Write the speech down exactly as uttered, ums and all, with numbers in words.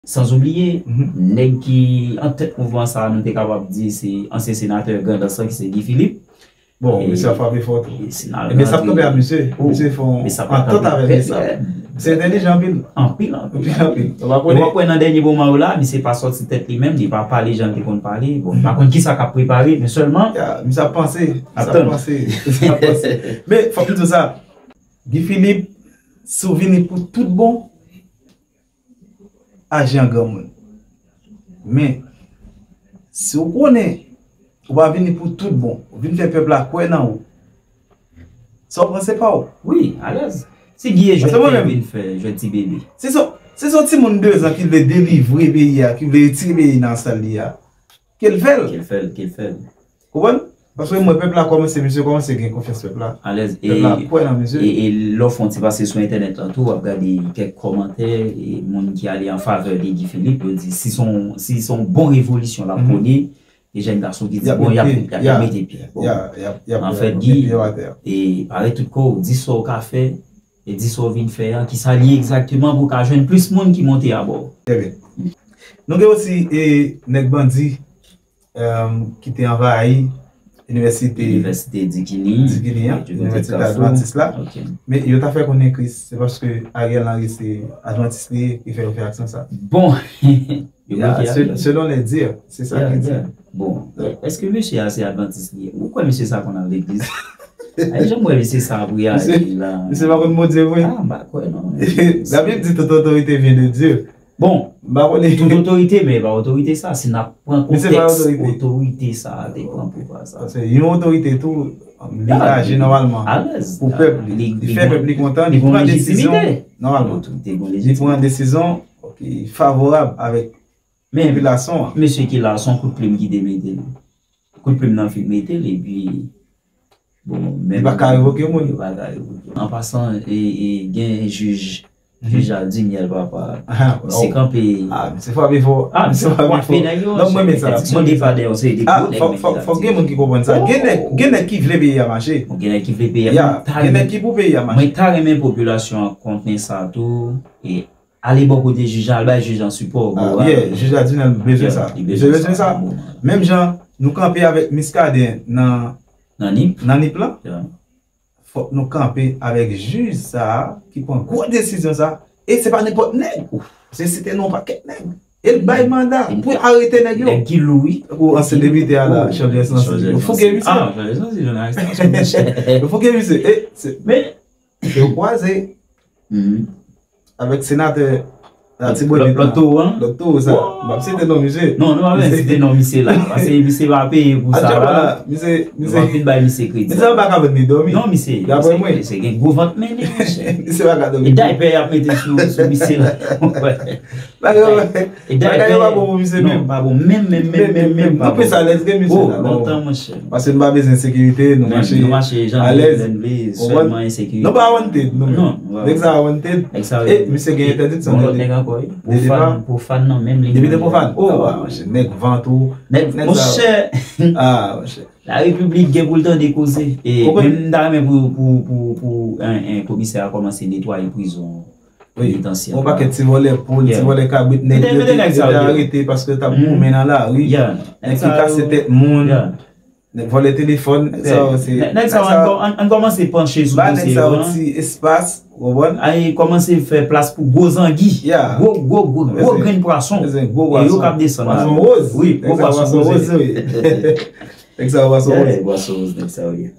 Sanzoubliye, nèg ki an tèt mouvman sa a, nou te kapab di se ansyen senatè Grandans lan, ki se Guy Philippe. Bon, misye ap frape fò tou. E si n al rantre, ebyen, sa ap kanpe a misye. Misye fè yon antant avèk mesye. Misye entèlijan anpil. Anpil, anpil, anpil. Ou pa konnen. E w ap wè nan dènye moman yo la, misye pa sòti tèt li menm, li pa pale jan l te konn pale. Bon, m pa konn kisa k ap prepare, men sèlman, misye ap panse. Misye ap panse. Misye ap panse. Men, fòk m di w sa, Guy Philippe, si w vini pou tout bon, aji an granmoun. Men, si w konnen ou pa vini pou tout bon, ou vin fè pèp la kwè nan ou, sa w pran se pa w. Wi, alèz. Si Guy e jwèt, mwen menm, vin fè jwèt ti bebe. Si se, si se yon timoun de zan ki vle delivre peyi a, ki vle retire peyi nan sal li a, ke l fè l. Ke l fè l, ke l fè l. Konprann? Paske m wè pèp la kòmanse, misye kòmanse gen konfyans pèp la. Alèz. Pèp la kwè nan misye. E, e lè w fè yon ti pase sou entènèt lan tou, w ap gade kèk kòmantè, e moun ki ale an favè de Guy Philippe, yo di si se yon, si se yon bon revolisyon l ap pwone, e jèn gason ki di, bon, y ap, y ap, y ap mete pye. Bon, anfèt, Guy, e pare tout kò w, di sa w ka fè, e di sa w vin fè a, kisa l ye egzakteman pou w ka jwenn plis moun ki monte abò w. Trè byen. Nou gen osi, e, nèg bandi, ki te anvayi inivèsite, inivèsite Dikini, Dikini an, inivèsite advantis la. Men yo ta fè konnen ke se paske Ariel Henry se advantis li ye ki fè yo fè aksyon sa. Bon, yo bloke Ariel. Selon les dires, se sa ki di. Bon, èske mesye a se advantis li ye? Ou kwè mesye sa konn al legliz? Ay, jan m wè mesye sa ap reyaji la. Misye pa konn Bondye vre. Ah, m pa kwè non. Labib di tout otorite vyen de Dye. Bon, m pa konnen, tout otorite, men e pa otorite sa. Si n ap pran kontèks otorite sa a te pran pouvwa sa. Paske yon otorite tou, li aji nòmalman pou pèp li. Li fè pèp li kontan, li pran desizyon nòmalman. Li pran desizyon ki favorab avèk popilasyon an. Men mesye ki la, se yon kout plim ki te mete l. Kout plim nan fin mete l, epi, bon, menm li pa ka revoke moun. Li pa ka revoke. An pasan, e, e, gen jij, jij Aldiniel, papa. Misye kanpe. Ah, misye frape fò. Ah, misye frape fò. Non, mwen renmen sa. Mwen renmen sa. Fòk, fòk gen moun ki konprann sa. Gen nèg, gen nèg ki vle peyi a mache. Gen nèg ki vle peyi a mache. Gen nèg ki pou peyi a mache. Mwen ta renmen popilasyon an konnen sa tou. E ale bò kote jij la, al bay jij la sipò, bro. Jij la di nou bezwen sa. Li bezwen sa. Menm jan nou kanpe avèk Muscadin nan, nan Nip, nan Nip lan, fòk nou kanpe avèk jij sa a ki pran gwo desizyon sa a. E se pa nenpòt nèg. Se site non yon pakèt nèg. E l bay manda pou arete nèg yo. Nèg ki lou, wi. Pou ansyen depite a la, Charles Sanzil. Yo fouke misye. Ah, Charles Sanzil, nan arestasyon, mesye. Yo fouke misye. E se, men, yo kwaze avèk senatè Latibonit la. Lòt towo an? Lòt towo sa. M p ap site non misye. Non, nou pa bezwen site non misye la. Paske misye pa peye pou sa la. Misye, misye, nou pa fin bay misye kredi. Misye pa ka vin ni dòmi. Non, misye, daprè mwen, misye gen gwo vant mennen, monchè. Misye pa ka dòmi. E daypè y ap mete sou, sou misye la. E daypè, bagay yo pa bon pou misye menm. Non, pa bon menm, menm, menm, menm, menm, pa bon. Nou plis alèz ke misye la. Lontan, monchè. Paske nou pa bezwen sekirite, nou mache alèz. Sèlman ensekirite. Nou pa wanted, nou menm. Nèg sa wanted. E misye gen entèdiksyon de depa. Pwofàn, pwofàn nan menm li. Depite pwofàn. Oh, ah, monchè, nèg vant ou. Nèg, monchè. Ah, monchè. Larepiblik gen pou l tande koze. E menm m ta renmen pou, pou, pou, pou, en, en, komisè a kòmanse netwaye prizon. Wi. Yon pakèt ti vòlè poul, ti vòlè kabrit, nèg yo te, yo te arete paske yo t ap goumen nan lari. Nèg ki kase tèt moun. Nèg vòlè telefòn, nèg sa yo se, nèg sa yo, ann kò-, ann, ann kòmanse panche sou dosye yo, an. Ba nèg sa yo ti espas, ou konprann? Ay, kòmanse fè plas pou gwo zangi. Gwo, gwo, gwo, gwo grenn pwason. Gwo pwason. E yo k ap desann la. Pwason woz. Wi, gwo pwason woz. Nèg sa yo pwason woz. Pwason woz, nèg sa yo ye.